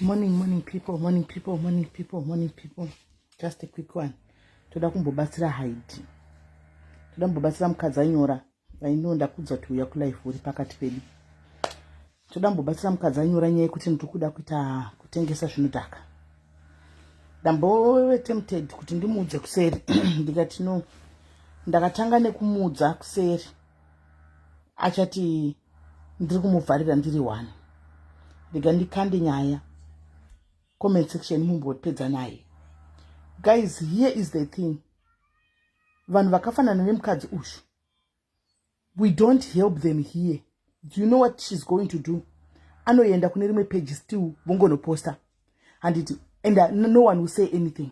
Morning, morning people, morning people, morning people, morning people. Just a quick one. Toda kumbobatsira Heidi. Toda kumbobatsira mukadzi anyora. I know ndakudza kuti uya kulife uri pakati pedu. Toda kumbobatsira mukadzi anyora nyaya yekuti ndiri kuda kuita kutengesa zvinodhaka. Ndambove tempted kuti ndimuudze kuseri, ndikati no. Ndakatanga nekumuudza kuseri, achati ndiri kumuvharira ndiri one. Ndega ndikande nyaya comment section, mumbopedza naye. Guys, here is the thing: vanhu vakafanana nemukadzi uyu, we don't help them here. Do you know what she's going to do? Anoenda kune rimwe page still, vongonoposta, handiti? And no one will say anything.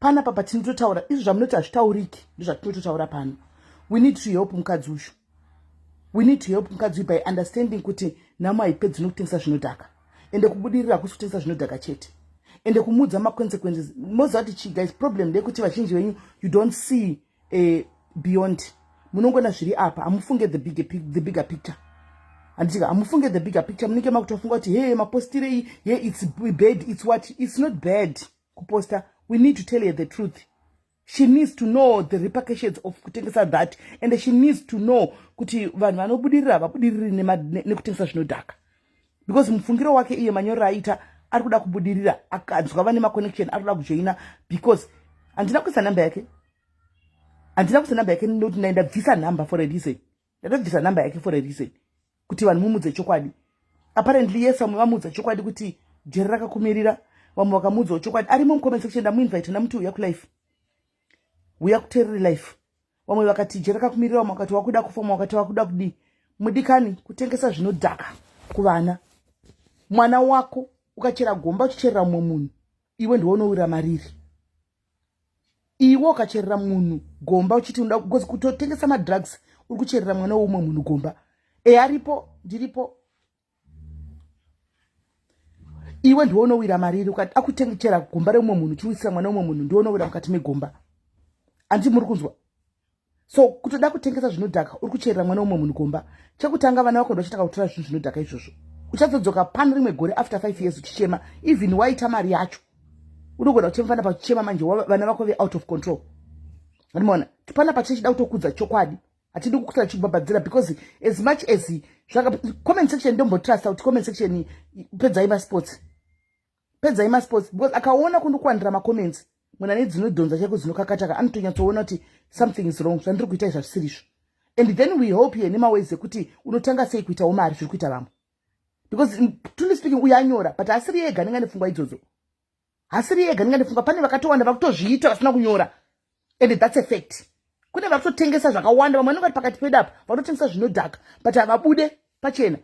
Panapa patinototaura izvo zvamunoti hazvitauriki, ndozvatinototaura pano. We need to help mukadzi uyu. We need to help mukadzi uyu by understanding kuti nhamo haipedzi nokutengesa zvinodhaka, ende kubudirira hakusi kutengesa zvinodhaka chete, ende kumuudza maconsequences. Moziva kuti chii, guys? Problem ndeyekuti vazhinji venyu, you don't see beyond. Munongoona zviri apa, hamufunge the bigger picture, handitika? Hamufunge the bigger picture. Munenge makutofunga kuti, "Hey, mapostirei? He, it's bad, it's what?" It's not bad kuposta. We need to tell her the truth. She needs to know the repercussions of kutengesa that, and she needs to know kuti vanhu vanobudirira havabudiriri nekutengesa zvinodhaka, because mufungiro wake iye, manyorero aita, ari kuda kubudirira, akanzwa vane maconnection, ari kuda kujoina. Because handina kuisa nhamba yake, handina kuisa nhamba yake, nokuti ndaindabvisa nhamba for a reason. Ndatobvisa nhamba yake for a reason, kuti vanhu mumudze chokwadi. Apparently, yes, vamwe vamuudza chokwadi kuti jeri rakakumirira. Vamwe vakamuudzawo chokwadi. Arimo mucomment section, ndamuinvite, ndamuti, "Uya kulife, uya kuterere life." Vamwe vakati jeri rakakumirira, vamwe vakati wakuda kufa, vamwe vakati wakuda kudii. Mudikani, kutengesa zvinodhaka kuvana, mwana wako, ukachera gomba uchicherera mumwe munhu, iwe ndiwe unowira mariri. Iwe ukacherera munhu gomba uchiti unoda, because kutotengesa madrugs uri kucherera mwana weumwe munhu gomba. E, aripo, ndiripo. Iwe ndiwe unowira mariri. Ukati akutengechera gomba reumwe munhu uchiwisira mwana weumwe munhu, ndiwe unowira mukati megomba. Handiti muri kunzwa? So kutoda kutengesa zvinodhaka, uri kucherera mwana weumwe munhu gomba. Chekutanga, vana vako ndochitaka kutora zvinhu zvinodhaka izvozvo. Uchazodzoka pano rimwe gore after 5 years uchichema. Even waita mari yacho, unogona kuchema pana pachichema. Manje vana vako ve out of control. Andimona panapa tichida kutokudza chokwadi, hatidi kukusara chibhabhadzira, because as much as zvaka comment section, ndombotrusta kuti comment section, pedzai masports, pedzai masports, because akaona kundikuwandira macomments, munhu ane dzinodhonza chaiko, dzinokakataka, anotonyatsoona kuti something is wrong, zvandiri kuita izvazvisirizvo. And then we hope here nemaways ekuti unotanga sei kuitawo mari zviri kuita vamwe, because truly speaking, uyo anyora, but asiri ega anenge ane pfungwa idzodzo, hasiri ega anenge ane pfungwa. Pane vakatowanda vakutozviita vasina kunyora, and that's a fact. Kune vakutotengesa zvakawanda, vamwe vanenge vari pakati pedu apa, vanotengesa zvinodhaka, but havabude pachena.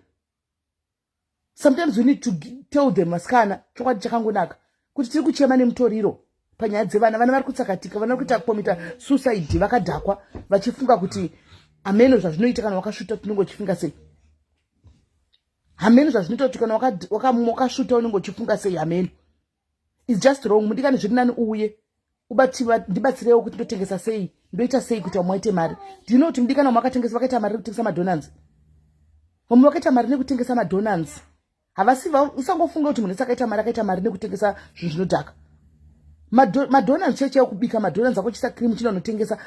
Sometimes we need to tell them, vasikana, chokwadi chakangonaka kuti tiri kuchema nemutoriro panyaya dzevana. Vana vari kutsakatika, vana vari kuita kukomita suicide vakadhakwa, vachifunga kuti hameno zvazvinoita kana wakasvuta, unenge uchifunga sei. Hameno zvazvinoita kuti kana wakasvuta unenge uchifunga sei. Hameno, it's just wrong. Mudikani, zviri nani uuye ndibatsirewo kuti ndotengesa sei, ndoita sei kuti vamwe vaite mari. Do you know kuti, mudikani, vamwe vakatengesa, vakaita mari nekutengesa madonuts? Vamwe vakaita mari nekutengesa madonuts. Havasi, usangofunga kuti munhu wese akaita mari akaita mari nekutengesa zvinhu zvinodhaka. Madonuts chaiyo chaiyo, kubika madonuts ako, uchisa cream, chino unotengesa,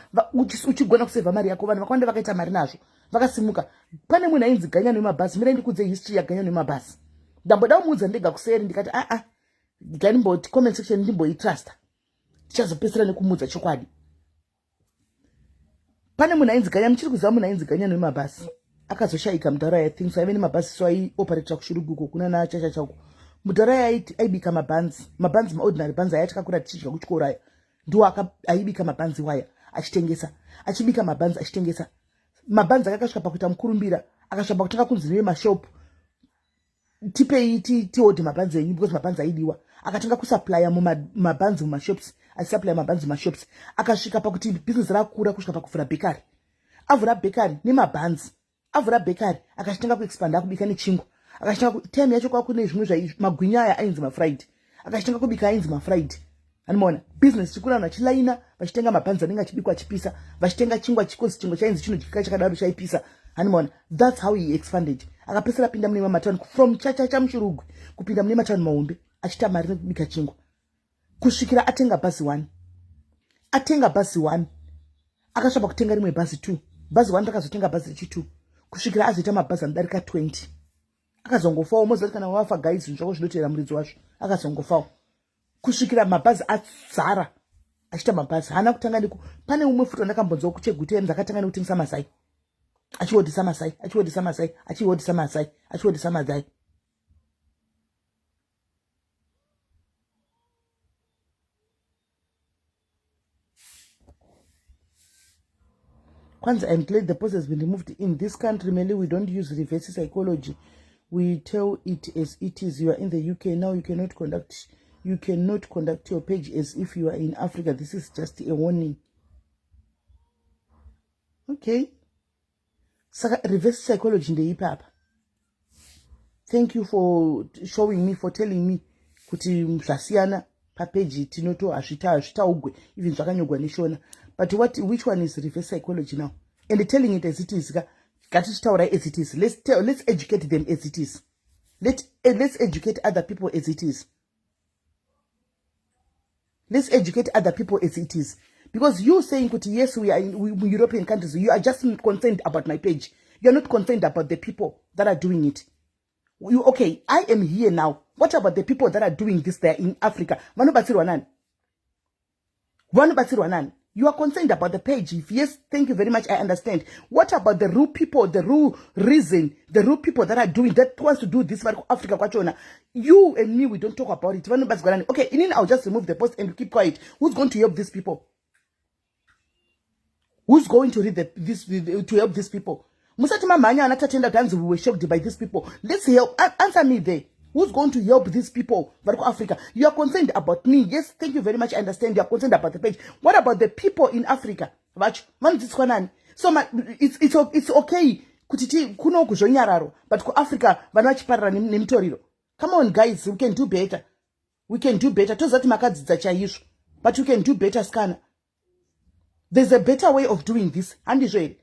uchigona kusevha mari yako. Vanhu vakawanda vakaita mari nazvo, vakasimuka. Pane munhu ainzi Ganyano wemabhazi. Mirai ndikudze history yaGanyano wemabhazi. Ndamboda kumuudza ndega kuseri, ndikati, "Aa, nganimboti comment section ndimboitrusta, tichazopedzisira nekumuudza chokwadi." Pane munhu ainzi Ganya. Muchiri kuziva munhu ainzi Ganyano wemabhazi? Akazoshayika mudhara. I think so. Aive nemabhazi, so aioperata kuShurugwi kuna nachacha chako. Mudhara aibika mabhanzi, mabhanzi, maordinary bhanzi aya takakura tichidya kuchikoro aya. Ndiwo aibika mabhanzi waya achitengesa, achibika mabhanzi achitengesa mabhanzi ake. Akasvika pakuita mukurumbira, akasvika pakutanga kunzi nevemashop, "Tipei tiodhe mabhanzi enyu," because mabhanzi aidiwa. Akatanga kusupplya mabhanzi mumashops, achisupplya mabhanzi mumashops. Akasvika pakuti bhizinesi rakura kusvika pakuvhura bakery. Avhura bakery nemabhanzi, avhura bakery, akachitanga kuexpanda, akubika nechingwa. Akachitanga, time yacho kwakune zvimwe magwinya aya ainzi mafried, akachitanga kubika ainzi mafried. Anomaona bhizinesi chikura, vanhu vachilaina vachitenga mabhanzi anenge achibikwa achipisa, vachitenga chingwa chikozi, chingwa chainzi chinodyika chakadaro, chaipisa. Hanimaona? That's how he expanded. Akapedzisira pinda mune mamatauni, from chachacha muShurugwi kupinda mune matauni mahombe. achiita mari nekubika chingwa kusvikira atenga bhazi one. Atenga bhazi one, akasvapa kutenga rimwe bhazi two. Bhazi one rakazotenga bhazi rechi two kusvikira azoita mabhazi anodarika 20. Akazongofawo. Moziva kuti kana wafa guys, zvinhu zvako zvinoteera muridzi wazvo. Akazongofawo kusvikira mabhazi azara achiita mabhazi. Haana kutanga neku pane umwe futi wandakambonzwa kuChegutu, ndakatanga nekutengesa mazai, achihodhisa mazai, achihodhisa mazai, achihodhisa mazai, achihodhisa mazai. Kwanzi, "I'm glad the post has been removed. In this country, mainly we don't use reverse psychology. We tell it as it is. You are in the UK now. You cannot conduct your page as if you are in Africa. This is just a warning." Okay, saka reverse psychology ndeipapa? Thank you for showing me, for telling me kuti zvasiyana papeji. Tinoto hazvitaugwe even zvakanyogwa neShona. But what, which one is reverse psychology now? And telling it as it is ka, ngatichitaurai as it is. Let's educate them as it is. Let's educate other people as it is. Let's educate other people as it is, because you saying kuti yes, we are in European countries, you are just concerned about my page. You are not concerned about the people that are doing it. You, okay, I am here now. What about the people that are doing this there in Africa? Vanobatsirwa nani? Vanobatsirwa nani? You are concerned about the page. If yes, thank you very much, I understand. What about the real people, the real reason, the real people that are doing that, wants to do this, vari kuAfrica kwachona? You and me, we don't talk about it. Vanobatsirwa nani? Okay, inini I'll just remove the post and keep quiet. Who's going to help these people? Who's going to read the, this to help these people? Musati mamhanya ana Tatenda kuti hanzi we were shocked by these people. Let's help. Answer me there. Who's going to help these people vari kuAfrica? You are concerned about me. Yes, thank you very much, I understand you are concerned about the page. What about the people in Africa vacho? Vanodzidziswa nani? So ma, it's okay kuti ti kunoku zvonyararo, but kuAfrica vana vachiparara nemitoriro. Come on guys, we can do better, we can do better. Toziva kuti makadzidza chaizvo, but we can do better skana. There's a better way of doing this, handizvo here?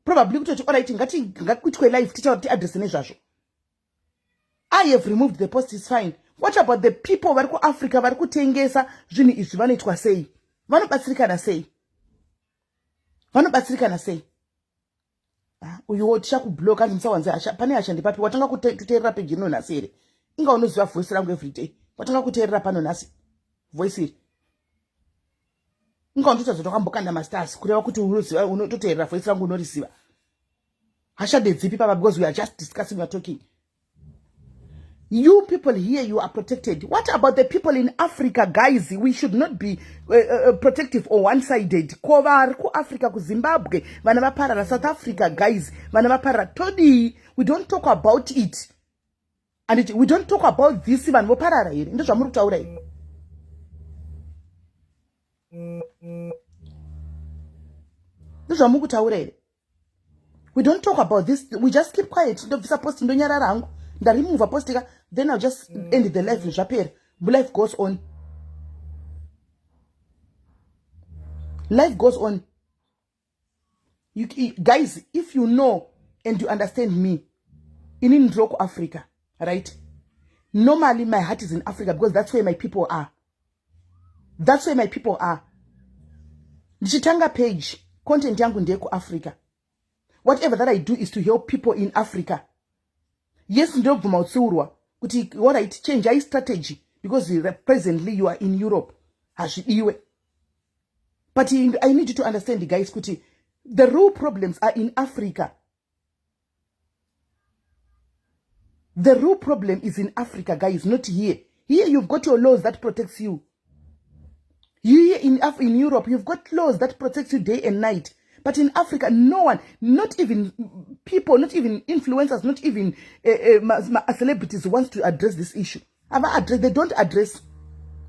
Probably kutoti alright, ngakuitwe live, tichaura, tiadrese nezvazvo. I have removed the post, is fine. What about the people vari kuAfrica vari kutengesa zvinhu izvi? Vanoitwa sei? Vanobatsirikana sei? Vanobatsirikana sei? Ah, uyuwo tichakublock, hanzi musawanze hasha. Pane hasha ndipapi? Watanga kuteerera peji rino nhasi here? Inga unoziva voice rangu everyday. Watanga kuteerera pano nhasi voice iri? Inga unototaridza kuti wakambokanda mastars, kureva kuti unoziva, unototeerera voice rangu, unoriziva. Hasha ndedzipi papa? Because we are just discussing, we are talking. You people here, you are protected. What about the people in Africa? Guys, we should not be protective or one-sided. Ko vari kuAfrica, kuZimbabwe vana vaparara, South Africa guys, vana vaparara, todii? We don't talk about it, and we don't talk about this. Vanhu voparara here? Ndozvamuri kutaura here? Ndozvamuri kutaura here? We don't talk about this, we just keep quiet. Ndobvisa post, ndonyarara hangu, ndaremova post ka, then I'll just end the life, zvapera. Life goes on, life goes on. You guys, if you know and you understand me, inini ndiro kuAfrica, right? Normally my heart is in Africa because that's where my people are, that's where my people are. Ndichitanga page, content yangu ndeyekuAfrica. Whatever that I do is to help people in Africa. Yes, ndinobvuma kutsiurwa kuti alright, change ai strategy because presently you are in Europe, hazvidiwe. But I need you to understand guys kuti the real problems are in Africa. The real problem is in Africa guys, not here. Here you've got your laws that protects you. Here in Europe you've got laws that protect you day and night, but in Africa no one, not even people, not even influencers, not even celebrities wants to address this issue. Ava address, they don't address.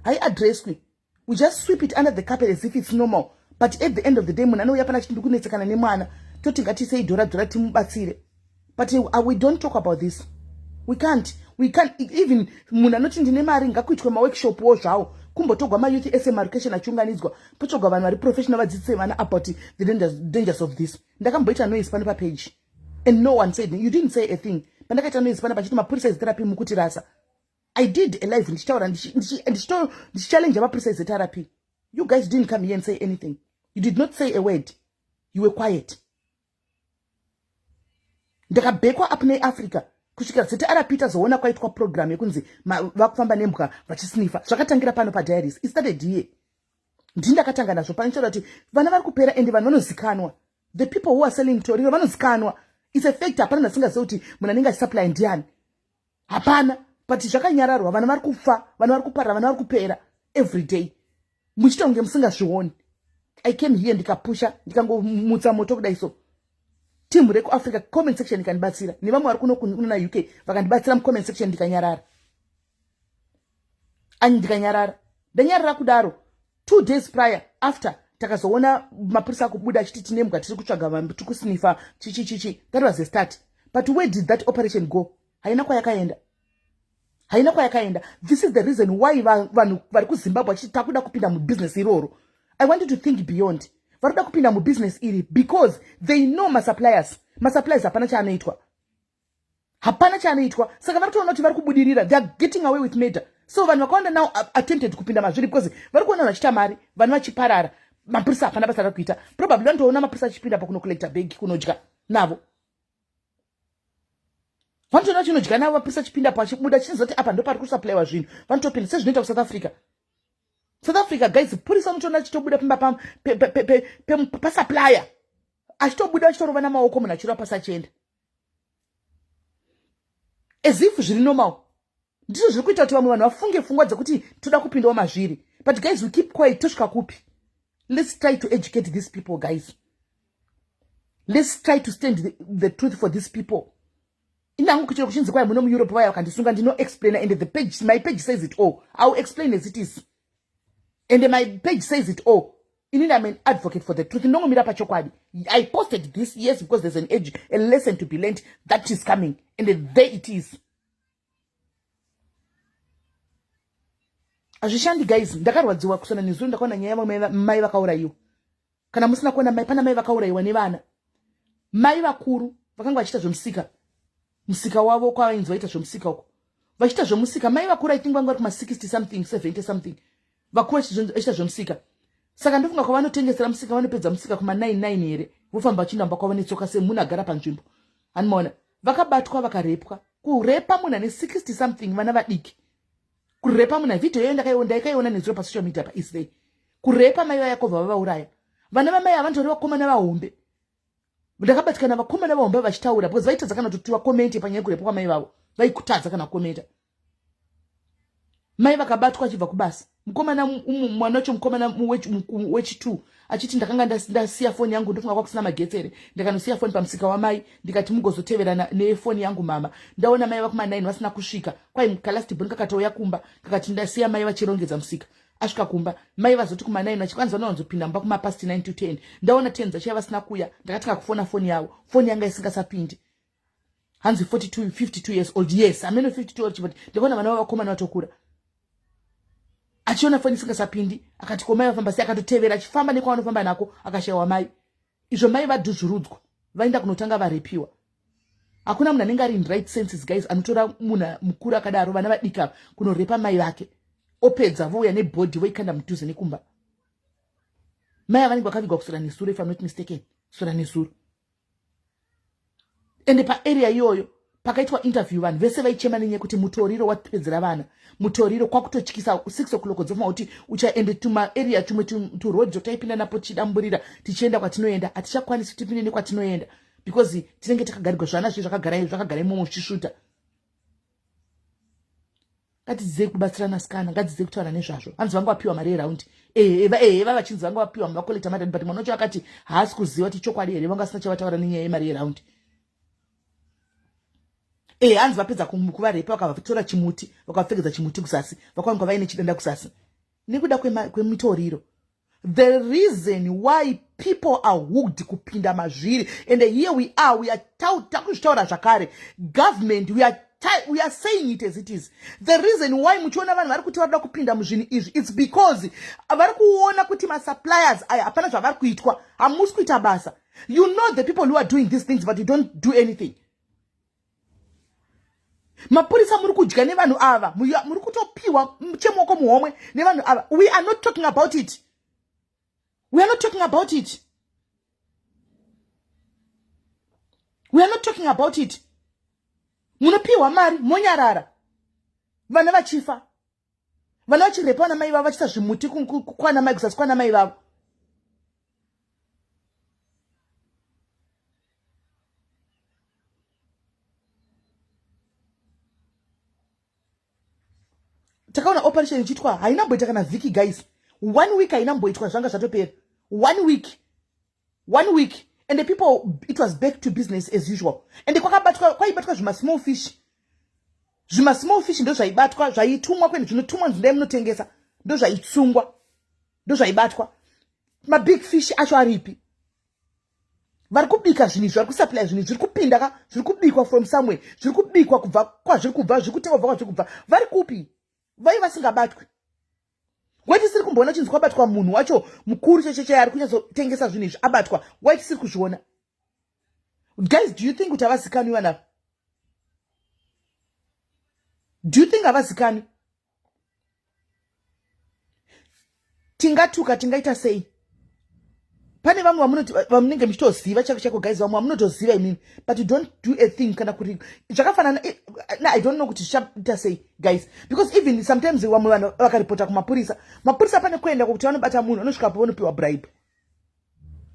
Haiaddresswi. We just sweep it under the carpet as if it's normal. But at the end of the day, munhu anouya pana chiti ndikunetsekana nemwana, toti ngatisei dhora dhora timubatsire. But we don't talk about this. We can't even. Munhu anoti ndine mari, ngakuitwe maworkshop wo zvawo, kumbotogwa mayouth ese, marecation achiunganidzwa, potsvagwa vanhu vari professional vadzidzise vana about the dangers of this. Ndakamboita noise pano papage and no one said, you didn't say a thing pandakaita noise pana pachiti mapurisa is therapy mukutirasa. I did a live ndichitaura, ndichichallenge mapurisa eZRP. You guys didn't come here and say anything. You did not say a word. You were quiet. Ndakabhekwa up neAfrica kusvikira ZRP tazoona kwaitwa program yekunzi vakufamba nembwa vachisnifa. Zvakatangira pano padiaries. It started here. Ndini ndakatanga nazvo panotaura kuti vana vari kupera, ende vanhu vanozikanwa. The people who are selling toriro vanozikanwa. It's a fact. Hapana ndasingazivi kuti munhu anenge achisupply ndiani, hapana. But zvakanyararwa. Vana vari kufa, vana vari kuparara, vana vari kupera every day, muchiita kunge musingazvioni. I came here, ndikapusha, ndikangomutsa moto kudai. So team rekuAfrica comment section ikandibatsira, nevamwe vari kuno kunana UK vakandibatsira mucomment section. Ndikanyarara ani, ndikanyarara. Ndanyarara kudaro, 2 days prior after, takazoona mapurisa akubuda achiti tine mbwa, tiri kutsvaga, tiri kusnifa, chichi chichi. That was a start, but where did that operation go? Haina kwayakaenda, haina kwayakaenda. This is the reason why vanhu vari kuZimbabwe vachiti takuda kupinda mubusiness iroro. I want you to think beyond. Vari kuda kupinda mubusiness iri because they know masuppliers. Masuppliers hapana chaanoitwa, hapana chaanoitwa. Saka vari kutoona kuti vari kubudirira. They are getting away with murder. So vanhu vakawanda now attempted kupinda mazviri because vari kuona vanhu vachiita mari, vanhu vachiparara, mapurisa hapana basa rari kuita. Probably vanotoona mapurisa achipinda pakunocollecta bhegi kunodya navo. Vanotoona chinodya navo, mapurisa achipinda pachibuda, chinozoti apa ndo pari kusupplywa zvinhu. Vanotopinda sezvinoita kuSouth Africa. South Africa, guys, purisa unotoona achitobuda pamba pasupplier, achitobuda achitorova namaoko munhu achirova pasi, achienda as if zviri normal. Ndizvo zviri kuita kuti vamwe vanhu vafunge pfungwa dzekuti toda kupindawo mazviri. But guys, we keep quiet, tosvika kupi? Let's try to educate these people, guys. Let's try to stand the truth for these people. Inangu kuchiro kuchinzi kwai muno muEurope vaya vakandisunga, ndinoexplaina, and the page, my page says it all. I will explain as it is, and my page says it all. Inini I'm an advocate for the truth. Ndongomira pachokwadi. I posted this, yes, because there's an age, a lesson to be learned that is coming, and there it is. Hazvishandi, guys. Ndakarwadziwa kusana nezuro ndakaona nyaya yamai vakaurayiwa. Kana musina kuona mai, pana mai vakaurayiwa nevana. Mai vakuru vakanga vachiita zvemusika, musika wavo kwavainzi vaita zvemusika uko, vachiita zvemusika. Mai vakuru, I think vanga vari kuma60 something, 70 something, vakuru vachiita zvemusika. Saka ndofunga kwavanotengesera musika, vanopedza musika kuma99 here, vofamba vachienda kwavo netsoka semunhu agara panzvimbo. Hanimaona vakabatwa, vakarepwa. Kurepa munhu ane 60 something, vana vadiki, kurepa munhu. Vhidhiyo iyo ndaikaiona nezuro pasocial media pa is there. Kurepa mai vayakobva vavauraya. Vana vamai havanotori vakomana vahombe. Ndakabatikana, vakomana vahombe vachitaura because vaitadza kana kuti vacommente panyaya yekurepa kwamai vavo. Vaikutadza kana kukomenta. Mai vakabatwa achibva kubasa. Mukomana, mwana wacho mukomana wechi2, achiti ndakanga ndasiya foni yangu. Ndofunga kwakusina magetsi here, ndikanosiya foni pamusika wamai, ndikati mugozotevera nefoni yangu mama. Ndaona mai vakuma9 vasina kusvika. Kwai kalast born kakatouya kumba, kakati ndasiya mai vachirongedza musika. Asvika kumba, mai vazoti kuma9 vachikwanisa vanowanzopinda mumba kumapast 9 to 10. Ndaona 10 dzachaiva vasina kuya. Ndakatanga kufona foni yavo, foni yanga isingasapindi. Hanzi 42, 52 years old. Yes, ameno 52 old, but ndakaona vana vavakomana vatokura. Achiona foni isingasapindi, akati ko mai vafamba sei? Akatotevera achifamba nekwavanofamba nako, akashayiwa mai. Izvo mai vadhuzvurudzwa, vaenda kunotanga varepiwa. Hakuna munhu anenge ari in right senses, guys, anotora munhu mukuru akadaro, vana vadika, kunorepa mai vake, opedza vouya nebhodhi voikanda mudhuze nekumba. Mai avanenge vakavigwa kusura nesuro, if I'm not mistaken, sura nesuro. Ende paarea iyoyo pakaitwa interview, vanhu vese vaichema nenyaya yekuti mutoriro wapedzera vana. Mutoriro kwakutotyisa. 6 o'clock dzofuma kuti uchaende tumaarea tumwe turoad taipinda napo tichidamburira tichienda kwatinoenda, hatichakwanisi tipinde nekwatinoenda because tinenge takagarirwa. Zvana zve zvakagara imomo zvichisvuta. Ngatidzidzei kubatsirana sikana, ngatidzidzei kutaura nezvazvo. Hanzi vanga vapiwa mari yeraundi. Ehe, vavachinzi vanga vapiwa, vacollecta mari, but mwana wacho akati haasi kuziva kuti chokwadi here, vanga vasina chavataura nenyaya yemari yeraundi. Hanzi vapedza kuvarepa, vakavatora chimuti, vakavapfekedza chimuti kuzasi, vakawanikwa vaine chidanda kuzasi nekuda kwemitoriro. The reason why people are hooked kupinda mazviri, and here we are, we are takuzvitaura zvakare, government, we are saying it as it is. The reason why muchiona vanhu vari kuti varikuda kupinda muzvinhu izvi, it's because vari kuona kuti masuppliers aya hapana zvavari kuitwa. Hamusi kuita basa. You know the people who are doing these things, but you don't do anything. Mapurisa muri kudya nevanhu ava, muri kutopiwa chemoko muhomwe nevanhu ava. We are not talking about it. We are not talking about it. We are not talking about it. Munopiwa mari monyarara, vana vachifa, vana vachirepa vana mai vavo, vachiisa zvimuti kwana mai, kusasi kwana mai vavo. Takaona operation ichiitwa, haina mboita kana vhiki guys, one week haina mboitwa, zvanga zvatopera. One week, one week, and the people, it was back to business as usual. And kwakabatwa, kwaibatwa zvimasmall fish, zvimasmall fish ndo zvaibatwa, zvaitumwa kwende zvinotumwa nzindai munotengesa, ndo zvaitsungwa, ndo zvaibatwa. Mabig fish acho aripi? Vari kubika zvinhu izvi, vari kusupply zvinhu zviri kupinda ka, zviri kubikwa from somewhere, zviri kubikwa kubva kwazviri kubva, zviri kutengwa kubva kwazviri kubva. Vari kupi? Vai vasingabatwi? Wai tisiri kumboona chinzi kwabatwa munhu wacho mukuru checheche ari kunyatsotengesa zvinhu izvi abatwa? Wai tisiri kuzviona guys? Do you think kuti havazikanwi vanava? Do you think havazikanwi? Tingatuka, tingaita sei? Pane vamwe vamunenge muchitoziva chako chako guys, vamwe vamunotoziva imimi, but you don't do a thing. Kana kuti zvakafanana na, I don't know kuti zvichaita sei guys, because even sometimes vamwe vanhu vakaripota kumapurisa, mapurisa pane kuenda kokuti vanobata munhu, vanosvikapo vanopiwa bribe.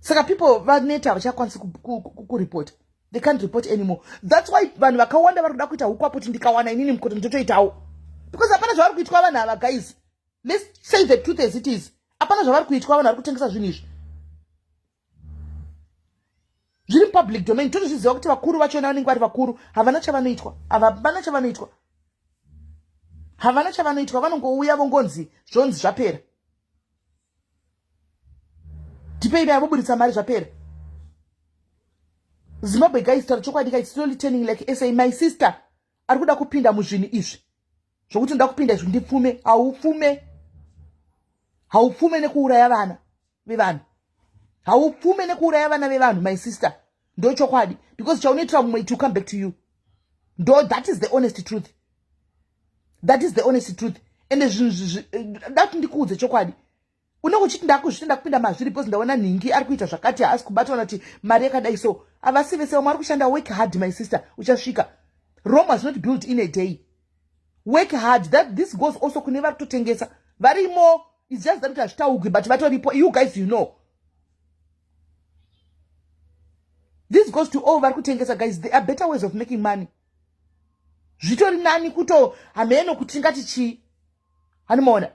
Saka people vaneta, havachakwanisi kuripota. They can't report anymore. That's why vanhu vakawanda vari kuda kuita hukwapo, kuti ndikawana inini mukoto ndotoitawo, because hapana zvavari kuitwa vanhu ava guys. Let's say the truth as it is, hapana zvavari kuitwa vanhu vari kutengesa zvinhu izvi. Zviri mupublic domain, totozviziva kuti vakuru vachona vanenge vari vakuru, havana chavanoitwa, havana chavanoitwa, havana chavanoitwa. Vanongouya vongonzi zvonzi zvapera, tipei vaya, voburitsa mari, zvapera. Zimbabwe guys, taura chokwadi ka, it's slowly turning like SA. My sister ari kuda kupinda muzvinhu izvi zvokuti ndoda kupinda izvi ndipfume, haupfume, haupfume nekuuraya vana vevanhu, haupfume nekuuraya vana vevanhu, my sister. Ndo chokwadi, because chaunoitira mumwe, it will come back to you. Ndo that is the honest truth, that is the honest truth. Ende zvinhu dati ndikuudze chokwadi, unenge uchiti ndakuzvitenda kupinda mazviri because ndaona nhingi ari kuita zvakati, haasi kubatwa kuti mari yakadai. So havasi vese, vamwe vari kushanda. Work hard, my sister, uchasvika. Rome was not built in a day. Work hard. That this goes also kune vari kutotengesa varimo. It's just that kuti hazvitaugwi, but vatoripo. You guys, you know, this goes to all vari kutengesa guys. There are better ways of making money. Zvitori nani kuto hameno kuti tingati chii, hanimaona,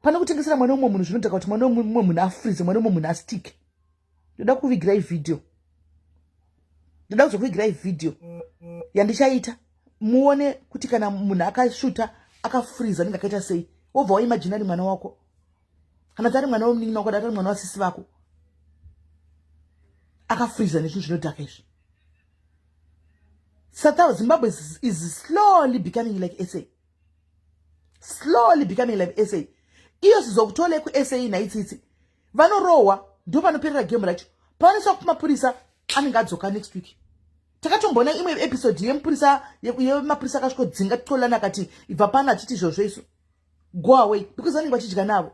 pane kutengesera mwana wemumwe munhu zvinodhaka, kuti mwana wemumwe munhu afreeze, mwana wemumwe munhu astike. Ndoda kuvigirai vhidhiyo, ndoda kuzokuvigirai vhidhiyo yandichaita muone kuti kana munhu akashuta akafreeze anenge akaita sei. Wobva waimagine ari mwana wako, kana tari mwana wemunin'ina wako, datari mwana wasisi vako akafreeza nezvinhu zvinodhaka izvi. South Zimbabwe is slowly becoming like SA, slowly becoming like SA. Iyo sizokutole kuSA naitsitsi vanorohwa, ndo panoperera game racho. Pavanoiswa kumapurisa anenge adzoka next week. Takatomboona imwe episode yemupurisa, yemapurisa akasvikodzinga Tolani, akati ibva pano, achiti izvozvo isu, go away, because vanenge vachidya navo.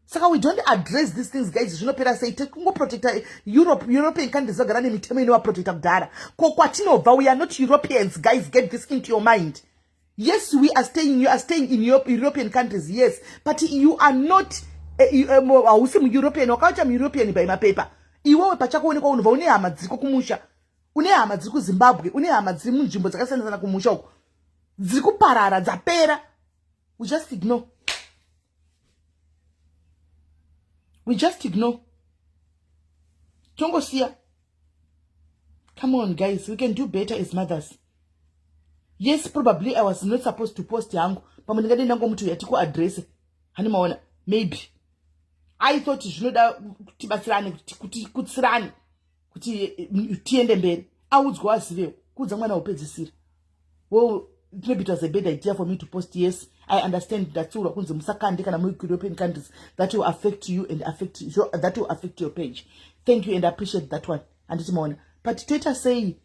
Saka we don't address these things guys, zvinopera sei? Tikungoprotecta Europe, European countries vagara nemitemo inovaprotecta kudhara. Ko kwatinobva, we are not Europeans guys, get this into your mind. Yes, we are staying, you are staying in Europe, European countries, yes, but you are not, hausi muEuropean. Wakaita muEuropean by mapepa. Iwewe pachako onekwa unobva, une hama dziriko kumusha, une hama dziri kuZimbabwe, une hama dziri munzvimbo dzakasiyana siyana kumusha uko dziri kuparara, dzapera. We just ignore, we just ignore, tongosiya. Come on guys, we can do better as mothers. Yes, probably I was not supposed to post yangu. Pamwe ndingadei ndangomuti uya tikuadrese, hani maona. Maybe I thought zvinoda tibatsirane, kuti kutsirane, kuti tiende mberi. Audzwa, azivewo kuudza mwana wopedzisira. Well, maybe it was a bad idea for me to post. Yes, I understand, ndatsiurwa kunzi musakande kana muri European countries, that will affect you and affect, that will affect your page. Thank you and appreciate that one, handiti maona. But toita sei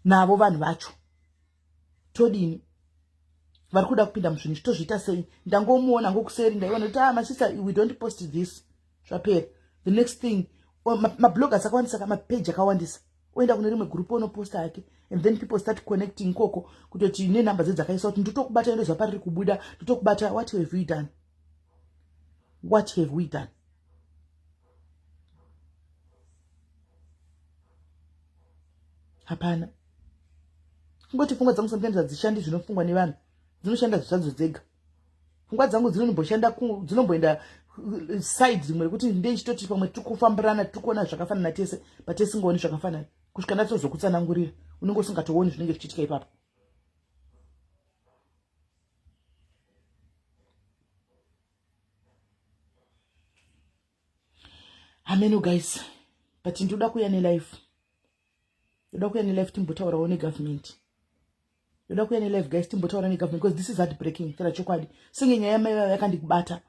navo vanhu vacho? Todini? Vari kuda kupinda muzvinhu izvi, tozviita sei? Ndangomuona ngokuseri, ndaiona kuti ah, masista, we don't post this, zvapera. The next thing, mabloggers akawandisa, mapeji akawandisa, oenda kune rimwe group onoposta hake, and then people start connecting ikoko kutoti nenhamba dzedzakaisa kuti ndotokubata, ndo zvapariri kubuda, ndotokubata. What have we done? What have we done? Hapana. Kungoti pfungwa dzangu sometimes hadzishandi zvinofungwa nevanhu, dzinoshanda zvadzo dzega. Pfungwa dzangu dzinomboshanda, dzinomboenda side rimwe rekuti ndeichitoti pamwe tiri kufambirana, tiri kuona zvakafanana tese, but tisingaoni zvakafanana. Kusvika ndatozokutsanangurira, unenge usingatooni zvinenge zvichiitika ipapo. Hameno guys, but ndoda kuuya nelife, ndoda kuuya nelife, timbotaurawo negovernment. Ndoda kuuya nelife guys, timbotaura negovernment, because this is heart breaking. Tara chokwadi, senge nyaya yamai vava yakandibata,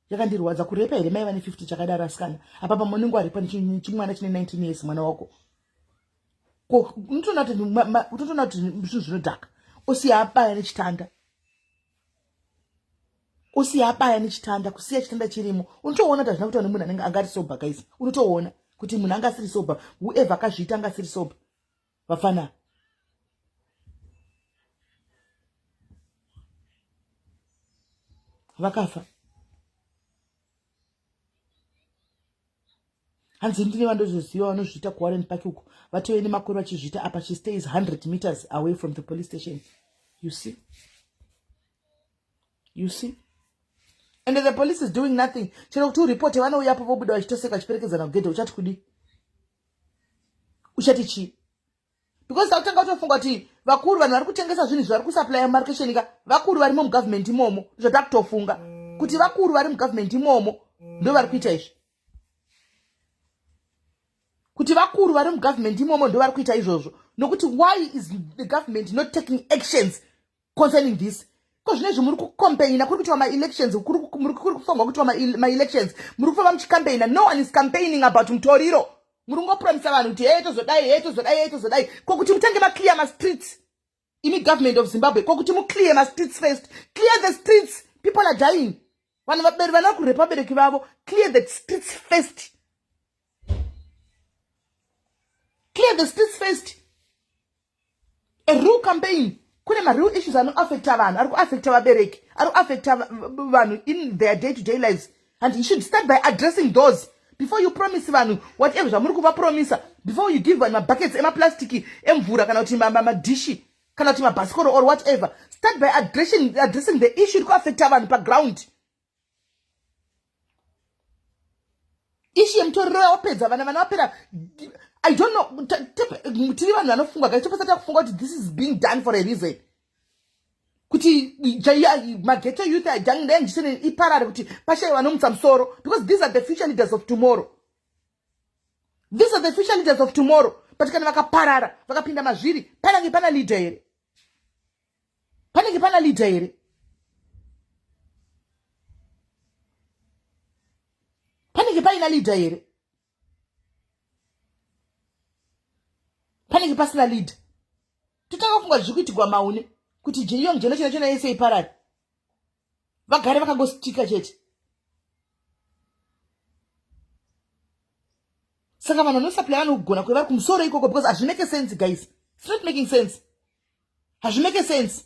yakandirwadza. Kurepa here mai vane 50 chakadaro? Asikana, apa pamwe unenge warepa chimwana chine 19 years, mwana wako. Ko unotoona kuti zvinhu zvinodhaka. Osiya abaya nechitanda, osiya abaya nechitanda, kusiya chitanda chirimo. Unotoona kuti hazvina kutaura nemunhu anenge anga ari sober guys. Unotoona kuti munhu anga asiri sober, whoever akazviita anga asiri sober. Vafana vakafa. Hanzi ndine vandozoziva vanozviita kuWarren Park uko, vatove nemakore vachizviita. Apa she stays 100 meters away from the police station. You see? You see? And the police is doing nothing. Chero kuti uripote, vanouyapo vobuda vachitoseka, vachiperekedzana kugedhe. Uchati kudi? Uchati chii? Because takutanga kutofunga kuti vakuru, vanhu vari kutengesa zvinhu izvi, vari kusupplya mumarikesheni ka, vakuru varimo mugovernment imomo. Zvatakutofunga kuti vakuru vari mugovernment imomo ndo vari kuita izvi, kuti vakuru vari mugovernment imomo ndo vari kuita izvozvo. Nokuti why is the government not taking actions concerning this? Ko zvinezvi muri kucampaigna, kuri kuitwa maelections, kuri kufangwa kuitwa maelections, muri kufamba muchicampaigna. No one is campaigning about mutoriro. Muri kungopromisa vanhu kuti hei, tozodai, hei, tozodai, hei, tozodai. Ko kuti mutange maclear mastreets, imi government of Zimbabwe? Ko kuti muclear mastreets first? Clear the streets. People are dying. Vanhu vaberi vana kurepa vabereki vavo. Clear the streets first. Clear the streets first. A real campaign. Kune mareal issues anoaffecta vanhu, ari kuaffecta vabereki, ari kuaffecta vanhu in their day to day lives, and you should start by addressing those before you promise vanhu whatever zvamuri kuvapromisa, before you give vanhu mabuckets emaplastiki emvura, kana kuti madhishi, kana kuti mabhasikoro or whatever. Start by addressing the issue iri kuaffecta vanhu paground. Issue yemutoriro yawapedza vana, vana vapera. I don't know. Tiri vanhu vanofunga guys, topesa takufunga kuti this is being done for a reason, kuti maghetto youth ajangisene iparare, kuti pashai vanomutsa musoro, because these are the future leaders of tomorrow. These are the future leaders of tomorrow. But kana vakaparara, vakapinda mazviri, panenge pana leader here? Panenge pana leader here? Panenge paina leader here? Panenge pasina leader. Totanga kufunga zviri kuitigwa maune kuti young generation yachona yese iparare, vagare vakangostika chete. Saka vanhu vanosupply vanogona kuve vari kumusoro ikoko, because hazvimake sense guys. It's not making sense. Hazvimake sense,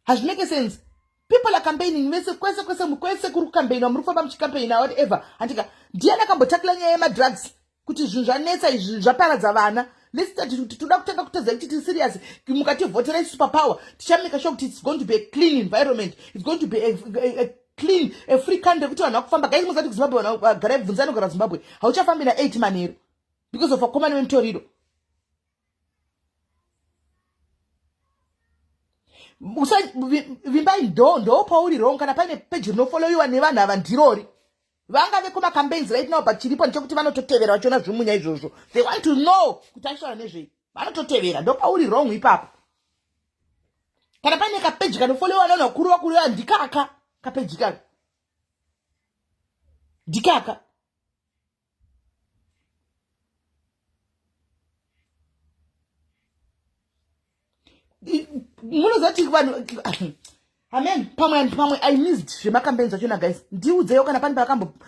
hazvimake sense. People are campaigning vese, kwese kwese kwese kuri kucampaigna, muri kufamba muchicampaigna whatever, handika? Ndiani akambotakila nyaya yemadrugs, kuti zvinhu zvanetsa izvi, zvaparadza vana? Let's start kuti toda kutanga kutadza kuti tiri serious. Mukativhotera super power, tichamake sure kuti it's going to be a clean environment, it's going to be a clean, a free country, kuti vanhu vakufamba. Guys, muzati kuZimbabwe vanhu vagara, bvunzani kugara Zimbabwe, hauchafambi na8 manheru because of vakomana vemutoriro. Vimbai, ndo pauri wrong. Kana paine peji rinofollowiwa nevanhu ava, ndirori. Vangave kumacampaigns right now, but chiripo ndechekuti vanototevera vachiona zvimunya izvozvo. They want to know kuti achitaura nezvei, vanototevera. Ndo pauri wrong ipapo. Kana paine kapeji kanofollowiwa nevanhu vakuru vakuru, ndikaka kapeji kaka, ndikaka. Munoziva kuti vanhu amen pamwe pamwe I missed zvemacampaign zvachona guys. Ndiudzeyo kana pane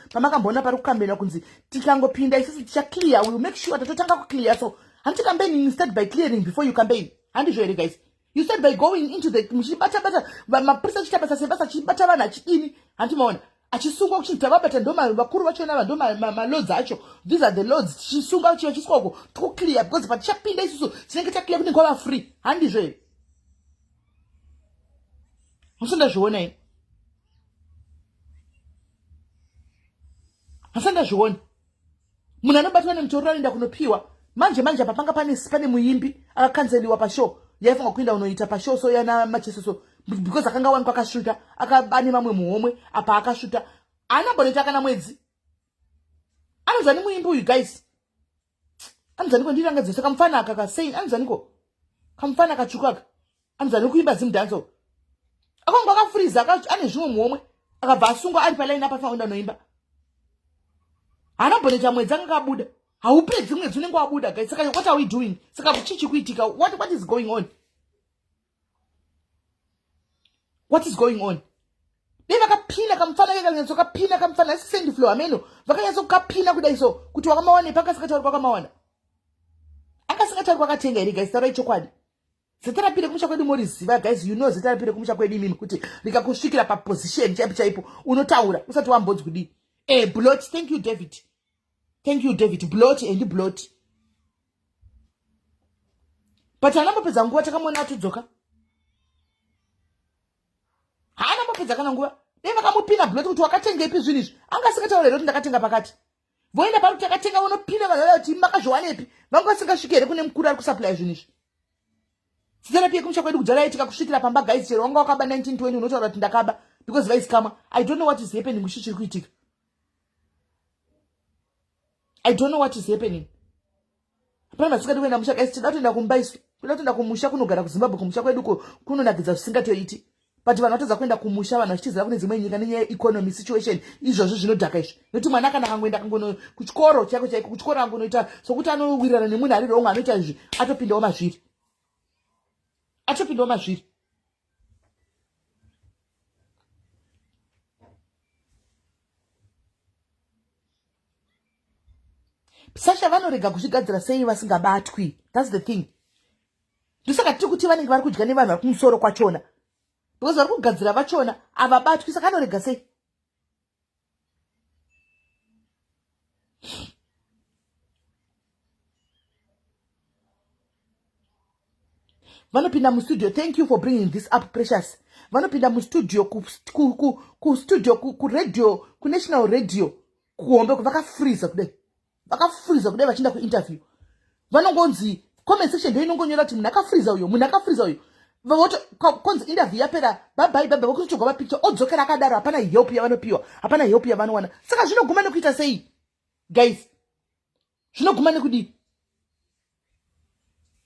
pamakamboona pari kukambenwa kunzi tikangopinda isusu tichaclear, we will make sure tatotanga kuclear. So hanti campaigning you start by clearing before you campaign. Handizvo here guys? You start by going into the muchibata bata mapurisa achiita basa sebasa achibata vanhu achidini hanti maona achisungwa kuchinzi tavabata ndo vakuru vachona ava ndo malords acho, these are the lords, tichisunga vachiswa uko toclear because patichapinda isusu tinenge taclear kunenge kwava free. Handizvo here? Musandazviona ini, musandazviona. Munhu anobatwa nemutoriro anoenda kunopiwa manje manje. Apa panga pane muimbi akakanzeliwa pashow yaifanwa kuenda unoita pashow so yana Macheso so because akanga wanikwa akasvuta ane vamwe muhomwe apa akasvuta haana mbonoita kana mwedzi. Anonzani muimbi uyu guys? Anonzaniko? Ndirangadzisa kamufana aka kasei, anonzaniko kamufana katsvuka aka anonzani kuimba zimdanso? Akanga akafuriza ane zvimwe muhomwe akabva asungwa ari palaini apa faunda noimba. Haana mbonoita mwedzi anga kabuda. Haupedzi mwedzi unenge wabuda guys. Saka what are we doing? Saka chii chikuitika? What is going on? What is going on? Dai vakapina kamufana ke kanyatso kapina kamufana asi send flow ameno vakanyatso kapina kudai so kuti wakamawana ipa akasingatauri kwakamawana, akasingatauri kwakatenga here guys? Taurai chokwadi. Zita rapire kumusha kwedu moriziva guys. You know zita rapire kumusha kwedu imimi kuti rikakusvikira paposition chaipo chaipo unotaura usati wambonzi kudii. Blot, thank you David, thank you David. Blot and blot, but haana mbopedza nguva takamuona atodzoka. Haana mbopedza kana nguva. Dai vakamupina blot kuti wakatengepi zvinhu izvi, anga asingataura here kuti ndakatenga pakati? Voenda pari kuti takatenga, vonopina vanhu vaya kuti makazviwanepi? Vanga vasingasviki here kune mukuru ari kusupply zvinhu izvi? Zita kumusha kwedu kudhara yaitika kusvikira pamba guys. Chero wanga wakaba 1920 unotaura kuti ndakaba because vaizikamwa. I don't know what is happening. Kuchi chiri kuitika? I don't know what is happening. Hapana vasingadi kuenda musha guys. Tida kutoenda kumba isu, kuda kutoenda kumusha kunogara kuZimbabwe. Kumusha kwedu kunonakidza zvisingatoiti, but vanhu vatadza kuenda kumusha, vanhu vachitizira kune dzimwe nyika nenyaya yeeconomy situation. Izvozvo zvinodhaka izvi nekuti mwana kana akangoenda kangono kuchikoro chaiko chaiko kuchikoro angonoita sokuti anowirirana nemunhu ari wrong anoita izvi atopindawo mazviri, atopindawo mazviri. Sasha vanorega kuzvigadzira sei vasingabatwi? That's the thing. Ndosaka tiri kuti vanenge vari kudya nevanhu vari kumusoro kwachona because vari kugadzira vachona havabatwi, saka anorega sei? Vanopinda mustudio. Thank you for bringing this up, Precious. Vanopinda mustudio, kustudio, kuradio, kunational radio kuhombe, vakafriza kudai, vakafriza kudai vachienda kuinterview. Vanongonzi comment section ndo inongonyora kuti munhu akafriza uyo, munhu akafriza uyo. Konzi interview yapera, babai babai, vokutotorwa mapicture odzokera akadaro. Hapana help yavanopiwa, hapana help yavanowana. Saka zvinoguma nekuita sei guys? Zvinoguma nekudii?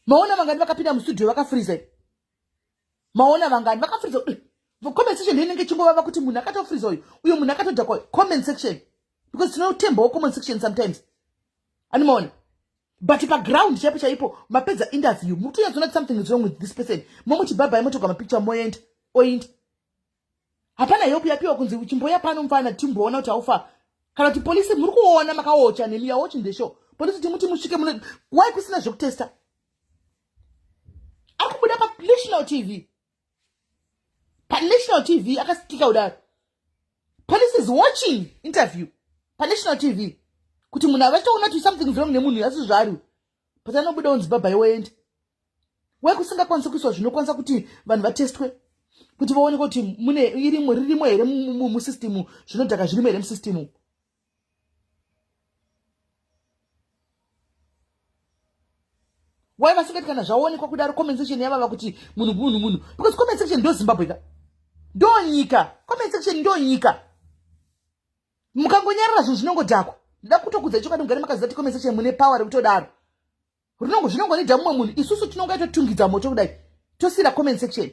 Maona vangani vakapinda mustudio vakafriza? Maona vangani vakafriza? Comment section inenge ichingovava kuti munhu akatofriza uyu, uyo munhu akatodhakwa. Comment section, because tinotembawo comment section sometimes, animaona? But paground chaipo chaipo mapedza interview mutonyatsoona kuti something is wrong with this person, momuti babai, motorwa mapicture, moenda oinda. Hapana help yapiwa kunzi chimboya pano mufana timboona kuti haufa. Kana kuti polisi muri kuona makaocha nemi, you watching the show, polisi timuti musvike muno. Why kusina zvekutesta? Ari kubuda panational TV, panational TV akasitika kudaro. Police is watching interview panational TV kuti munhu avachitoona kuti something is wrong nemunhu asi zvaari, but anobuda unzi babai woenda. Wai kusingakwanisi kuiswa zvinokwanisa kuti vanhu vatestwe kuti vaoneke kuti mune irimo ririmo here musystem, zvinodhaka zvirimo here musystem? Wai vasingati kana zvaonekwa kudaro comment section yavava kuti munhu munhu munhu? Because comment section ndo Zimbabwe ka, ndo nyika. Comment section ndo nyika. Mukangonyarara zvinhu zvinongodhakwa. Ndoda kutokudza chokwadi, mugare makaziva kuti comment section mune power rekutodaro. Rinongo zvinongonida mumwe munhu, isusu tinonga totungidza moto kudai, tosira comment section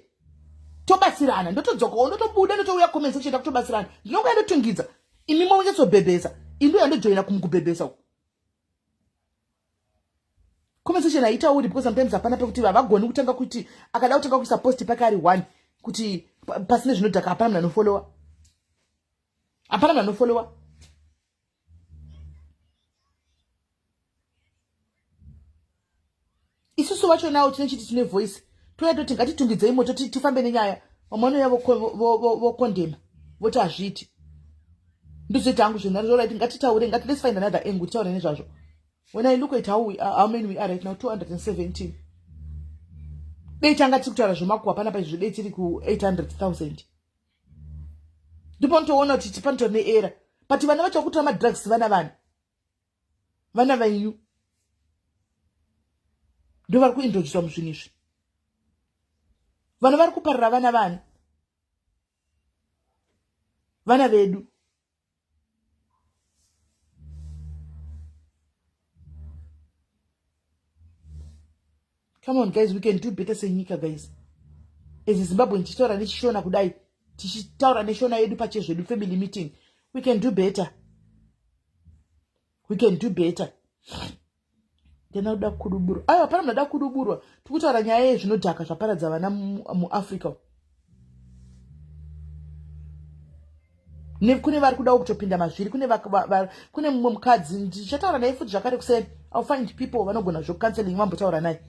tobatsirana. Ndotodzokawo, ndotobuda, ndotouya comment section takutobatsirana. Ndinonga ndotungidza, imi monyatsobhebhesa, indo yandojoina kumukubhebhesa uku. Comment section haitauri because sometimes hapana pekuti havagoni kutanga kuti akada kutanga kuisa post pake ari one kuti pasine zvinodhaka, hapana munhu anofollowa, hapana munhu anofollowa. Isusu vacho nawo tine chiti tine voice, touya toti ngatitungidzei moto tifambe nenyaya. Vamwe vanouya vokondema voti hazviiti. Ndozoita hangu zvenharo zvoraiti, ngatitaure, ngati let's find another angle titaure nezvazvo. When I look at how many we are right now, 217. Dei tanga tiri kutaura zvemakuhwa panapa izvo, dei tiri ku800 000. Ndipo notoona kuti panotori neera, but vana vacho vakutora madrugs, vana vana vana venyu ndo vari kuindojiswa muzvinhu izvi. Vana vari kuparira vana, vana vana vedu. Come on guys, we can do better senyika guys. As Zimbabwe, tichitaura nechishona kudai, tichitaura neshona yedu pachezvedu, family meeting, we can do better, we can do better. Ndena kuda kuduburwa? Aiwa, pana munhu ada kuduburwa. Tikutaura nyaya yezvinodhaka zvaparadza vana muAfrica. Kune vari kudawo kutopinda mazviri. Kune mumwe mukadzi ndichataura naye futi zvakare kuseni. I'll find people vanogona zvokucounseling, vambotaura naye.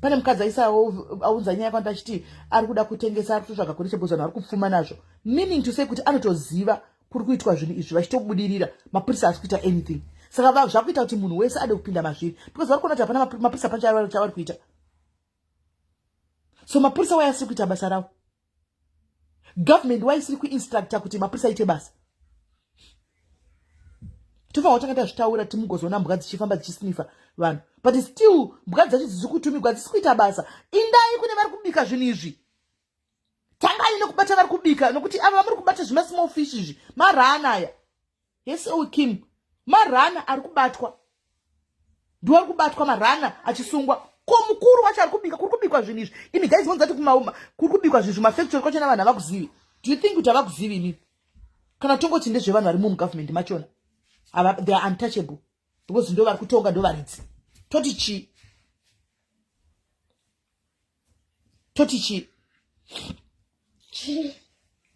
Pane mukadzi aisa aunza nyaya kwanda achiti ari kuda kutengesa, ari kutotsvaga kuri chebozi, vanhu vari kupfuma nazvo, meaning to say kuti anotoziva kuri kuitwa zvinhu izvi vachitobudirira, mapurisa asi kuita anything. Saka zvakuita kuti munhu wese ade kupinda mazviri because vari kuona kuti hapana mapurisa pane chavari kuita. So mapurisa wai asiri kuita basa ravo? Government waisiri kuinstructa kuti mapurisa aite basa? Tofanira kutanga tazvitaura, timugozoona mbwa dzichifamba dzichisnifa vanhu, but still mbwa dzacho dziri kutumigwa dzisiri kuita basa. Indai kune vari kubika zvinhu izvi, tangai nekubata vari kubika, nokuti ava vamuri kubata zvimasmall fish izvi, marana aya. Yes, o Kim, marana ari kubatwa, ndiwo ari kubatwa marana achisungwa. Ko mukuru wacho ari kubika kuri kubikwa zvinhu izvi? Imi guys, monzati kuri kubikwa zvinhu zvimafactory kwachona, vanhu havakuzivi. Do you think kuti havakuzivi imi? Kana tongoti ndezvevanhu vari mugovernment machona, they are untouchable because ndo vari kutonga, ndo varidzi. Toti chii? Toti chii?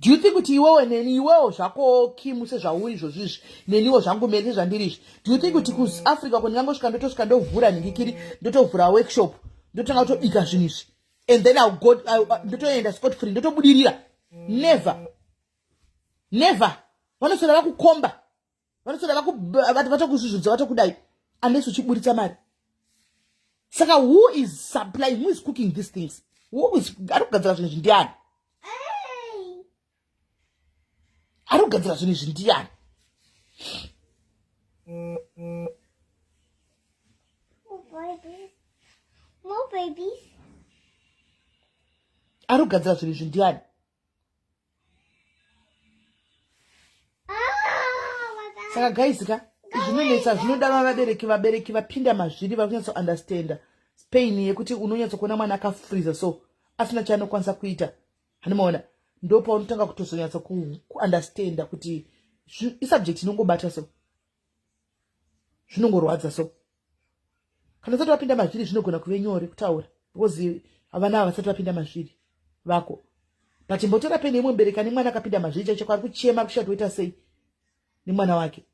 Do you think kuti iwewe neni, iwewo zvako Kimu sezvauri izvozvo izvi, neniwo zvangu Meri sezvandiri izvi, do you think kuti kuAfrica ko ndingangosvika ndotosvika ndovhura nhingikiri, ndotovhura workshop, ndotanga kutobika zvinhu izvi and then I'll go, ndotoenda scot free, ndotobudirira? Never, never. Vanoswera vakukomba, vanoswera vatokuzvuzvudza, vatokudai, unless uchiburitsa mari. Saka who is supplying, who is cooking these things, who is ari kugadzira zvinhu izvi ndiani? Ari kugadzira zvinhu izvi ndiani? More babies. Ari kugadzira zvinhu izvi ndiani? Saka guys ka, zvinonetsa, zvinoda vabereki, vabereki vapinda mazviri, vari kunyatso understanda pain yekuti unonyatso kuona mwana akafreeza so asina chaanokwanisa kuita. Handimaona, ndo paunotanga kutozonyatsa kuunderstanda kuti isubject inongobata so, zvinongorwadza so. Kana usati wapinda mazviri zvinogona kuve nyore kutaura because havana ava vasati vapinda mazviri vako, but mbotora pene imwe mubereki ane mwana akapinda mazviri chaicho, kwari kuchema kushati woita sei nemwana wake,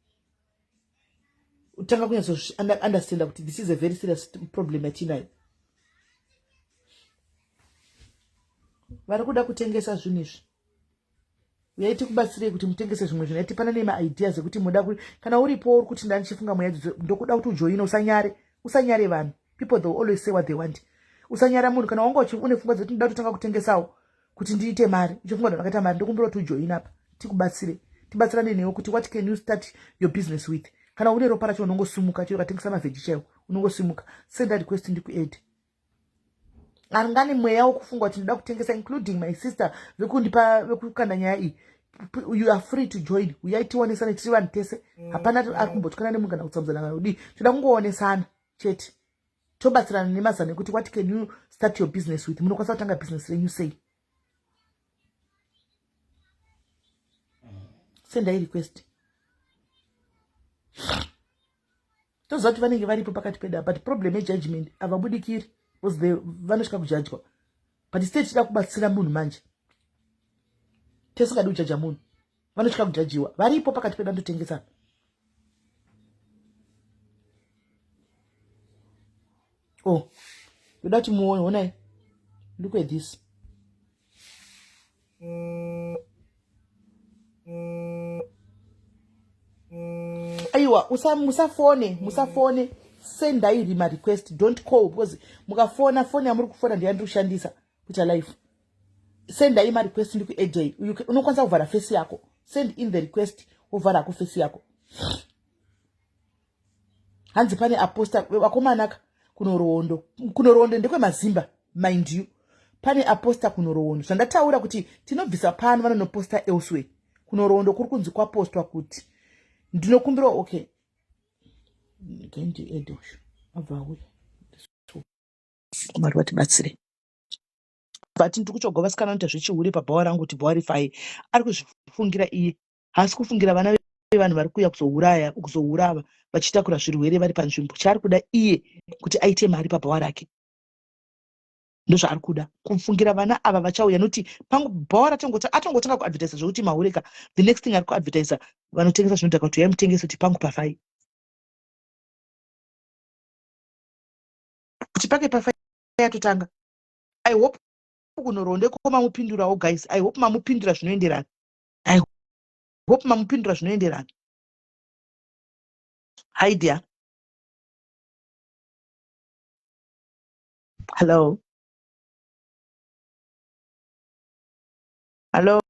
utanga kunyatso understanda kuti this is a very serious problem yatinayo. Vari kuda kutengesa zvinhu izvi, uyai tikubatsirei kuti mutengese zvimwe zvinhu. Tipana nemaideas ekuti muda kana uripo uri kuti ndandichifunga mweya, ndokuda kuti ujoine. Usanyare, usanyare vanhu. People, they always say what they want. Usanyara munhu. Kana wanga une pfungwa dzekuti ndoda kutanga kutengesawo kuti ndiite mari, uchifunga kuti ndakaita mari, ndokumbira kuti ujoine apa, tikubatsire, tibatsirane newe kuti what can you start your business with. Kana une ropa racho, unongosimuka chero ukatengesa mavheji chaiwo, unongosimuka. Send a request, ndikuadd. Aringani mweya wokufunga kuti ndoda kutengesa, including my sister vekundipa, vekukanda nyaya iyi, you are free to join. Uyai tionesane, tiri vanhu tese, hapana ari kumbotyana nemunhu kana kutsamuzana kana kudii. Toda kungoonesana chete, tobatsirana nemazano ekuti what can you start your business with, munokwanisa kutanga business renyu sei. Sendai request. Toziva kuti vanenge varipo pakati pedu, but problem yejudgment havabudikiri because they vanosvika kujudgwa. But state tichida kubatsira munhu manje, tisingadi kujaja munhu, vanotya kujajiwa. Varipo pakati pedu vanototengesa. Oh, ndoda kuti muone, honai, look at this. Aiwa, musafone, musafone, sendai rima request, don't call, because mukafona, foni yamuri kufona ndiyandiri kushandisa kuita life. Sendai marequest, ndikuedei. Unokwanisa kuvhara fesi yako. Send in the request, wovhara hako fesi yako. Hanzi pane aposta vakomanaka kunorowondo. Kunorowondo ndekwemazimba, mind you. Pane aposta kunorowondo zvandataura kuti tinobvisa pano, vanonoposta elsewhere. Kunorowondo kuri kunzi kwapostwa kuti ndinokumbira. Okay, ngendiede uyu abva auya. Mwari vatibatsire. But ndiri kutsvaga vasikana vanoita zvechihure pabhawa rangu kuti bhawa rifai. Ari kuzvifungira iye, haasi kufungira vana vevanhu vari kuuya kuzouraya, kuzourava vachitakura zvirwere vari panzvimbo. Chaari kuda iye kuti aite mari pabhawa rake, ndozvaari kuda. Kufungira vana ava vachauya nokuti bhawa atongotanga kuadvertisa zvekuti mahureka. The next thing, ari kuadvertisa vanotengesa zvinodhaka kuti uyai mutengese kuti pangu pafai, kuti pake pafai. Yatotanga. I hope kunorondo ikoko mamupindurawo, guys. I hope mamupindura zvinoenderana. I hope mamupindura zvinoenderana. Hi dear, hello, hello,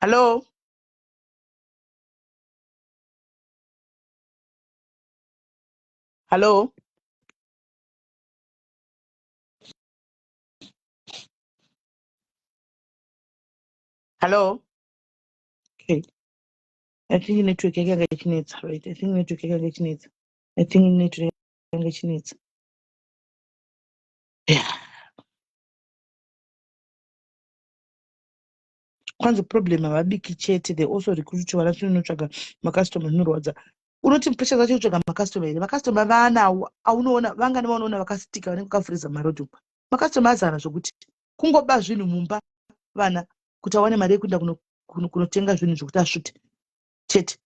hello, hello, hello. Okay, I think network yake yanga ichinetsa, right? I think network yake yanga ichinetsa. I think network yanga ichinetsa, yeah. Kwanzi problem havabiki chete, they also recruit vana tinonotsvaga macustomer. Zvinorwadza. Unoti pressure dzacho kutsvaga macustomer here? Macustomer vaanawo aunoona vangani vaunoona vakasitika vanenge vakafuriza marodhi umu? Macustomer azara zvokuti kungoba zvinhu mumba vana kuti awane mari yekuenda kunotenga zvinhu zvekuti asvute chete,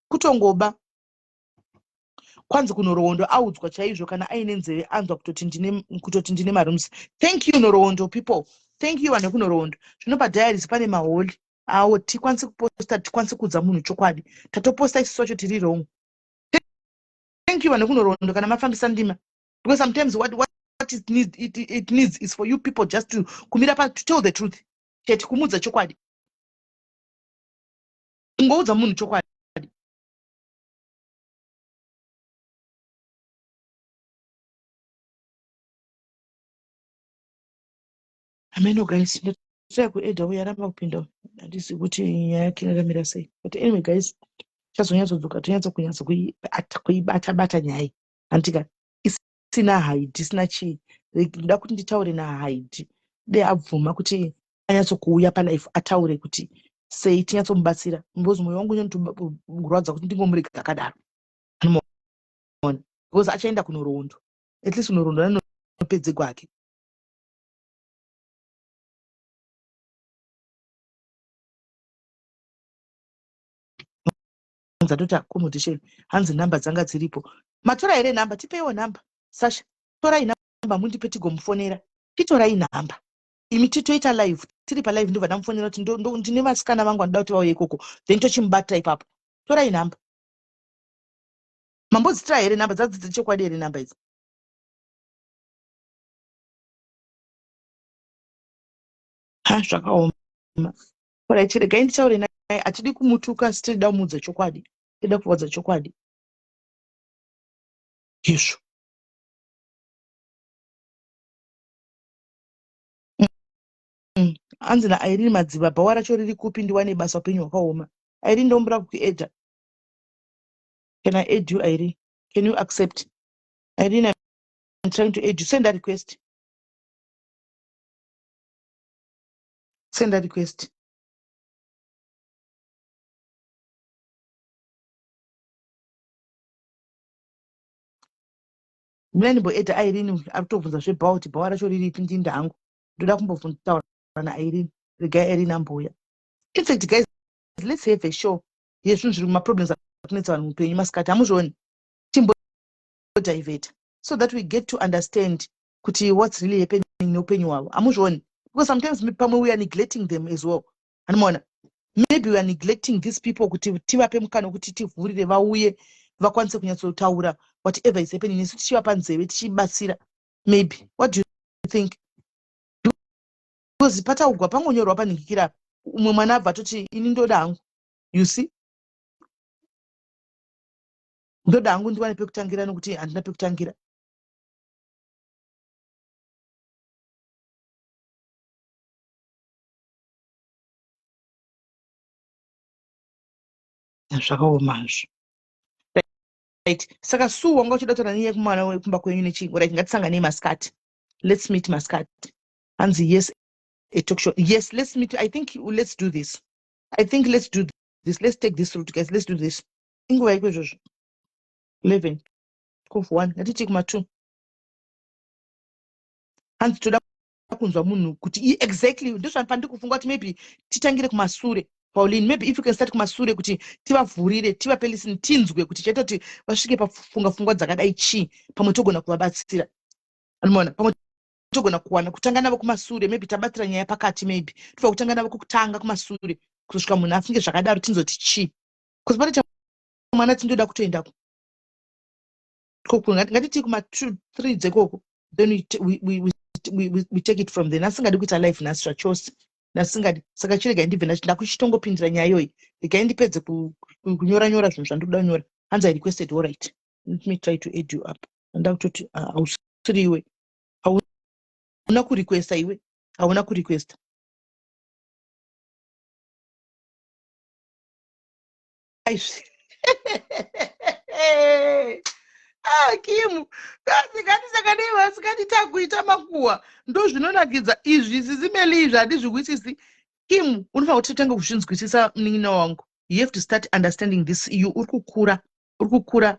kutongoba. Kwanzi kunorowondo audzwa chaizvo, kana aine nzeve anzwa kutoti ndine marooms. Thank you, Norowondo people. Thank you, vanhu vekunorowondo. Zvino padiaries pane maholi awo, tikwanise kuposta, tikwanise kuudza munhu chokwadi. Tatoposta isusu wacho tiri wrong. Thank you, vanhu vekunorowondo, kana mafambisa ndima, because sometimes what it needs is for you people just to kumira pa to tell the truth chete, kumuudza chokwadi, kungoudza munhu chokwadi. Ameno guys, ndataya kuedha uye aramba kupinda. Handisi kuti nyaya yake yakamira sei, but anyway guys, chazonyatsodzoka tonyatso kunyatso kuibata bata nyaya iyi, handika isina haidi, isina chii. Ndoda kuti nditaure nahaidi de abvuma kuti anyatsokuuya palife ataure kuti sei, tinyatsomubatsira, because mwoyo wangu unyanotorwadza kuti ndingomurega akadaro. Anomaona, because achaenda kunorondo, at least kunorondo anopedze gwake. Hanzi atoti accommodation, hanzi nhamba dzanga dziripo. Matora here nhamba? Tipeiwo nhamba. Sasha, torai nhamba mundipe tigomufonera. Titorai nhamba imi, titoita live. Tiri palive, ndobva ndamufonera kuti ndine vasikana vangu vanoda kuti vauye ikoko, then tochimubata ipapo. Torai nhamba. Mambodzitira here nhamba dzadzi dzechokwadi here nhamba idzi? Ha, zvakaoma. Alright, regai nditaure naye. Hatidi kumutuka, asi tinoda kumuudza chokwadi, tinoda kuvaudza chokwadi izvo. Hanzi naIrene Madziva, bhawa racho riri kupi ndiwane basa? Upenyu hwakaoma. Irene, ndombura kukuedha. Can I add you, Irene? Can you accept, Irene? I'm trying to add you. Send a request, send a request. Mina ndimboedha Irene ari kutobvunza zvebhawa kuti bhawa racho riripi ndinda hangu. Ndoda kumbobvunza naIrene. Regai Irene ambouya. In fact guys, let's have a show yezvinhu zviri mumaproblems akunetsa vanhu muupenyu masikati. Hamuzvioni? Timbodivert so that we get to understand kuti what's really happening neupenyu hwavo. Hamuzvioni? Because sometimes pamwe we are neglecting them as well. Anomaona? Maybe we are neglecting these people kuti tivape mukana wekuti tivhurire vauye vakwanise kunyatsotaura whatever is happening nesu tichivapa nzeve tichibatsira. Maybe. What do you think? Because pataugwa pangonyorwa panhingikira umwe mwana abva atoti ini ndoda hangu. You see? Ndoda hangu ndiwane pekutangira nokuti handina pekutangira. Zvakaoma hazvo. Right. Saka Sue wanga uchida kutaura nenyaya yekumwana wekumba kwenyu nechii? Right, ngatisanganei masikati. Let's meet masikati. Hanzi yes, a talk show. Yes, let's meet. I think let's do this. I think let's do this. Let's take this route, guys. Let's do this. Inguva iko izvozvo? 11. 12, 1. Ngatiti kuma 2. Hanzi toda kunzwa munhu kuti exactly ndozvandipandi kufunga kuti maybe titangire kumasure. Pauline, maybe if you can start kumasure kuti tivavhurire, tivape listen, tinzwe kuti chaita kuti vasvike pafunga pfungwa dzakadai chii, pamwe togona kuvabatsira. Anomaona, pamwe togona kuwana kutanga navo kumasure, maybe tabatira nyaya pakati, maybe tofa kutanga navo kutanga kumasure kuzosvika munhu afunge zvakadaro tinzoti chii. Because pane mwana tindoda kutoenda koko, ngatiti kuma 2 3 dzekoko, then we take it from there. Nasingadi kuita live nhasi zvachose, nasingadi. Saka chiregai ndibve ndakuchitongopindira nyaya iyoyi. Regai ndipedze kunyora nyora zvinhu zvandinoda kunyora. Hanzi I requested. All right, let me try to add you up. Nda kutoti hausiri iwe, hauna kurequesta iwe, hauna kurequesta. Aizvi ah, Kim, kasi ngatisanganei vasikati takuita makuhwa, ndozvinonakidza izvi. Sisimeli, izvi handizvihwisisi. Kim, unofanira kuti utange kuzvinzwisisa, munin'ina wangu. You have to start understanding this. You uri kukura, uri kukura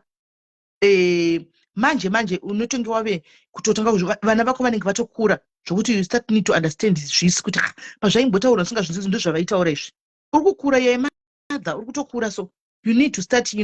manje manje unotonge wave kutotanga vana vako vanenge vatokura zvokuti you start need to understand zvisi kuti ah, pazvaimbotaura usingazvinzwisisi ndozvavaitaura izvi. Uri kukura yemother, uri kutokura, so you need to start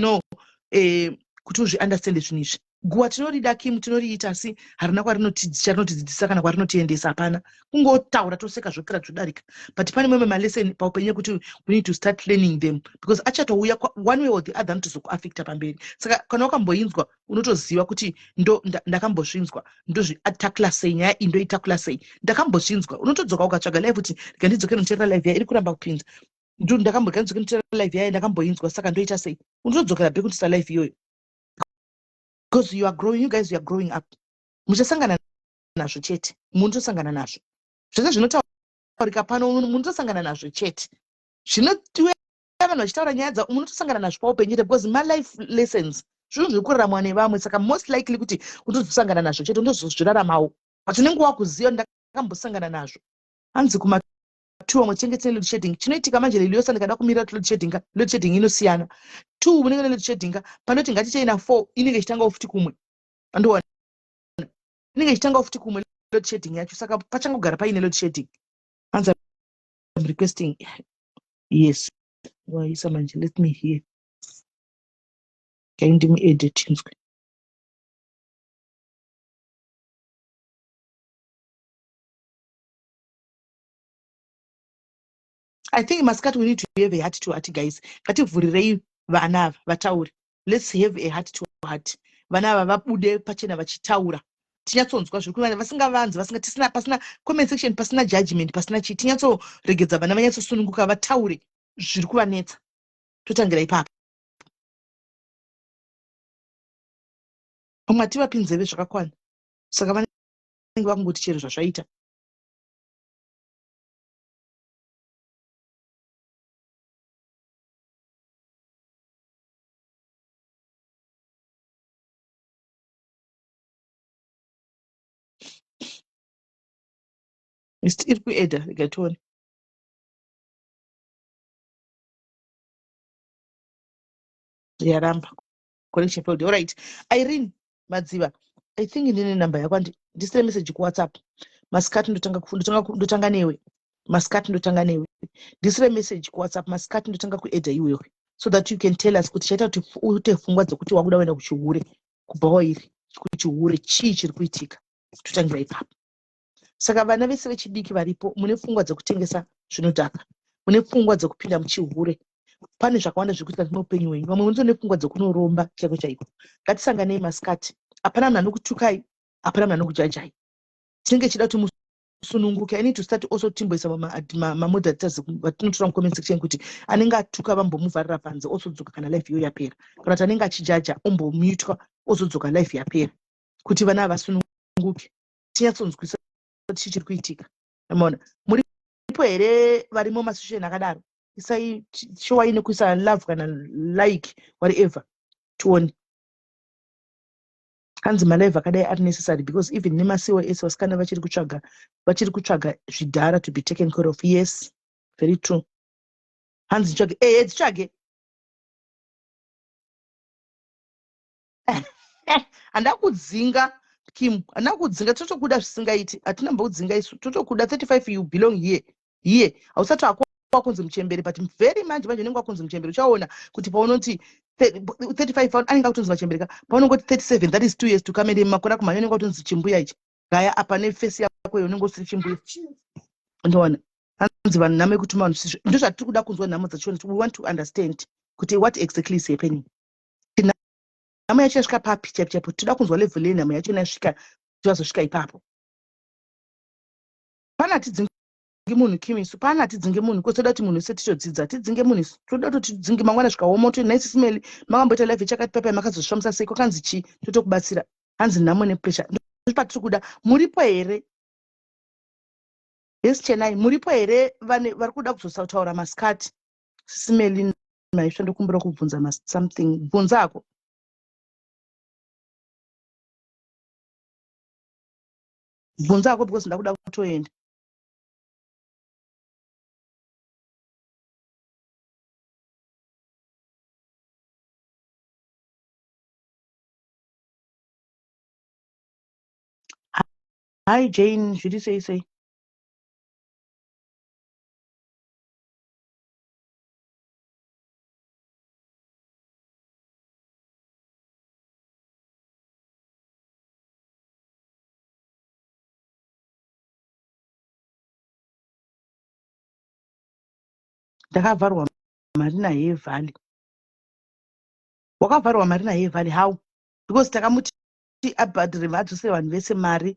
kuti uzviunderstande zvinhu izvi. Guwa tinorida Kim, tinoriita, asi harina kwarinotidzidzisa kana kwarinotiendesa, hapana. Kungotaura toseka zvopera zvodarika, but pane mamwe malesson paupenyu ekuti we need to start learning them because achatouya one way or the other, anotozokuafecta pamberi. Saka kana wakamboinzwa unotoziva kuti ndo ndakambozvinzwa, ndozviatakula sei nyaya iyi, ndoitakula sei, ndakambozvinzwa. Unotodzoka ukatsvaga live kuti rega ndidzoke noteerera live ya iri kuramba kupinza, ndakamborega ndidzoke noteerera live yaya, ndakamboinzwa, saka ndoita sei? Unotodzokera back kunoisa live iyoyo because you are growing, you guys, you are growing up. Muchasangana nazvo chete, munotosangana nazvo zvese zvinotaurika pano, munotosangana nazvo chete. Zvinotiuya vanhu vachitaura nyaya dzavo, munotosangana nazvo paupenyu chete because malife lessons, zvinhu zviri kuraramwa nevamwe. Saka most likely kuti unotozosangana nazvo chete, unotozozviraramawo, but unenge wakuziva ndakambosangana nazvo. Hanzi kuma two vamwe tinenge tine load shedding. Chinoitika manje leliosa, ndikada kumira load shedding, load shedding inosiyana. Two munenge ne load shedding, panoti ngatichei na four inenge ichitangawo futi kumwe, andiona inenge ichitangawo futi kumwe load shedding yacho, saka pachangogara paine load shedding. Hanzi I'm requesting. Yes, waisa manje, let me hear. Kai ndimuedit tinzwe. I think masikati we need to have a heart to heart, guys. Ngativhurirei vana ava vataure. Let's have a heart to heart. Vana ava vabude pachena vachitaura, tinyatsonzwa zviri kuva, vasingavanzi, vasinga tisina, pasina comment section, pasina judgment, pasina chii. Tinyatsoregedza vana vanyatsosununguka vataure zviri kuvanetsa, totangira ipapo. Pamwe hativapi nzeve zvakakwana, saka vanenge vakungoti chero zvazvaita. Iri kuedha, rega tione. Yaramba, connection failed. All right, Irene Madziva. I think ndine number yako, ndisire message kuWhatsApp masikati. Ndotanga newe masikati, ndotanga newe. Ndisire message kuWhatsApp masikati, ndotanga kuadda iwewe so that you can tell us kuti chaita kuti uite pfungwa dzekuti wakuda kuenda kuchihure, kubva wairi kuchihure, chii chiri kuitika? Totangira ipapo. Saka vana vese vechidiki varipo, mune pfungwa dzekutengesa zvinodhaka, mune pfungwa dzekupinda muchihure, pane zvakawanda zviri kuitika muupenyu hwenyu. Vamwe munotone pfungwa dzekunoromba chaiko chaiko. Ngatisanganei masikati. Hapana munhu anokutukai, hapana munhu anokujajai. Tinenge tichida kuti musununguke. I need to start also timboisa mamoderators vatinotora mucomment section, kuti anenge atuka vambomuvharira panze, ozodzoka kana live iyo yapera, kana kuti anenge achijaja ombomutwa, ozodzoka live yapera, kuti vana havasununguke, tinyatsonzwisa kuti chii chiri kuitika. Maona, muripo here varimo masituation akadaro? Isai showai nekuisa love kana like, whatever, tione. Hanzi malive akadai ari necessary because even nemaCOS vasikana vachiri kutsvaga zvidhara to be taken care of. Yes, very true. Hanzi tsvage, ehe, dzitsvage. Handina kudzinga, Kim, handina kudzinga. Totokuda zvisingaiti, hatina mbokudzinga isu, totokuda. 35, you belong here here. Hausati hako wakunzi muchembere, but very manje manje unenge wakunzi muchembere. Uchaona kuti paunoti 35 anenge akutonzi machembere ka. Paunongoti 37, that is 2 years to come, ende makore akumhanya unenge watonzi chimbuya ichi. Gaya apa nefesi yako iyo, unenge usiri chimbuya. Ndoona hanzi vanhu nhamo yekutuma vanhu zvisizvo. Ndo zvatiri kuda kunzwa, nhamo dzachona. We want to understand kuti what exactly is happening, nhamo yacho yasvika papi chaipo chaipo. Toda kunzwa level yenhamo yachona yasvika kuti vazosvika ipapo. Pana hatidzingi munhu, Kimisu, pana hatidzinge munhu kwese. Toda kuti munhu wese titodzidza, tidzinge munhu isu. Toda kuti tidzinge mangwana zvikaoma kuti nhai Sisimeli, makamboita live chakati papai, makazozvifambisa sei, kwakanzi chii, totokubatsira. Hanzi nhamo nepressure, ndopatiri kuda. Muripo here? Yes, Chenai, muripo here vane vari kuda kuzotaura masikati? Sisimeli, maisva, ndokumbira kubvunza something. Bvunzako. Bvunzako because ndakuda kutoenda. Hi Jane, zviri sei sei? Ndakavharwa mari naHevhali. Wakavharwa mari naHevhali how? Because takamuti abhadhire, adzose vanhu vese mari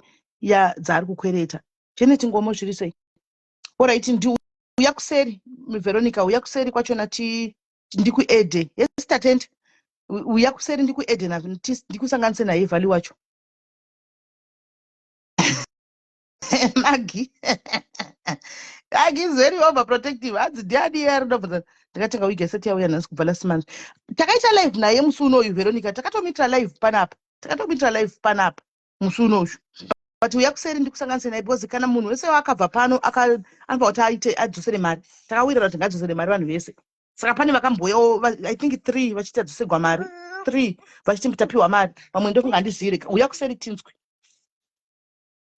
dzaari kukwereta. Janet Ngomo, zviri sei? Alright, ndiuya kuseri. Veronica, uya kuseri kwachona ti ndikuadde. Yes, Tatenda, uya kuseri ndikuadde, ndikusanganise naHevhali wacho. Magi, Magi is very overprotective. Hanzi ndiani iye ari ndobvunza? Ndakatenga wig asati yauya nhasi kubva last month. Takaita live naye musi unoyu, Veronica. Takatomuitira live panapa, takatomuitira live panapa musi unoyu. But uya kuseri ndikusanganise naye, because kana munhu wese akabva pano anofanira kuti aite adzosere mari. Takawirira kuti ngadzosere mari vanhu vese. Saka pane vakamboyawo, I think three, vachiti adzosegwa mari, three vachiti tapiwa mari, vamwe ndokunga handizire. Uya kuseri tinzwe.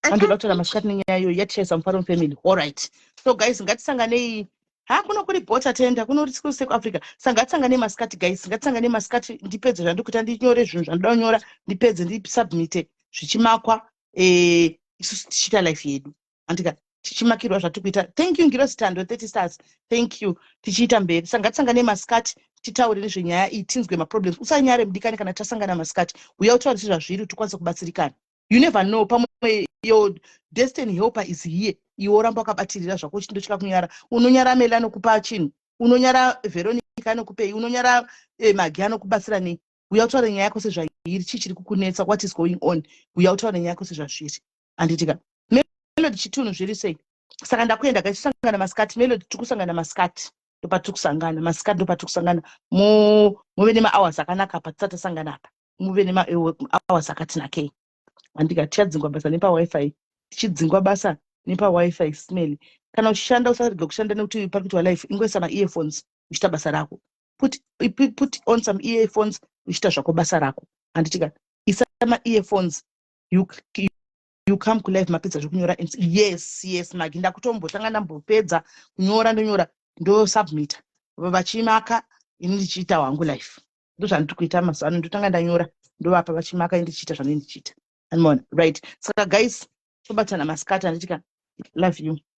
Andoda kutaura masikati nenyaya iyoyo yatichaisa Mufaro family. Alright, so guys, ngatisanganei. Ha, kuno kuri bota tenda, kuno uri siku Africa. Saka ngatisanganei masikati, guys, ngatisanganei masikati. Ndipedze zvandiri kuita, ndinyore zvinhu zvandoda kunyora, ndipedze, ndisubmite zvichimakwa. Isusu tichiita life yedu, andika tichimakirwa zvatiri kuita. Thank you, Ngirozi Tando, 30 stars, thank you. Tichiita mberi. Saka ngatisanganei masikati, titaure nezvenyaya iyi, tinzwe maproblems. Usanyare, mudikani. Kana tasangana masikati, uya utaure sezvazviri, tikwanise kubatsirikana. You never know, pamwe your destiny helper is here. Iwe oramba wakabatirira zvako uchindotya kunyara. Unonyara Meli anokupa chinhu, unonyara Veronica anokupei, unonyara Magi anokubatsira nei? Uya utaure nyaya yako sezvairi. Chii chiri kukunetsa? What is going on? Uya utaure nyaya yako sezvazviri, handitika? Melody Chitunhu, zviri sei? Saka ndakuenda kaisangana masikati. Melody, tiri kusangana masikati, ndopatiri kusangana masikati, ndopatiri kusangana. Muve nemahours akanaka apa tisati tasangana apa. Muve nemahours akati nakei, handika? Tichadzingwa basa nepaWiFi, tichidzingwa basa nepaWiFi. Smell, kana uchishanda usarega kushanda nekuti pari kuitwa live. Ingoisa maearphones uchiita basa rako. Put on some earphones uchiita zvako basa rako, handitika? Isa maearphones. You come kulive mapedza zvekunyora. Yes, Magi, ndakutombotanga ndambopedza kunyora, ndonyora, ndosubmita, vachimaka, ini ndichiita wangu live. Ndozvandiri kuita mazuva ano. Ndotanga ndanyora, ndovapa, vachimaka, ini ndichiita zvandinenge ndichiita. Andimaona? Right, saka guys, tobatana masikati, handitika? Love you.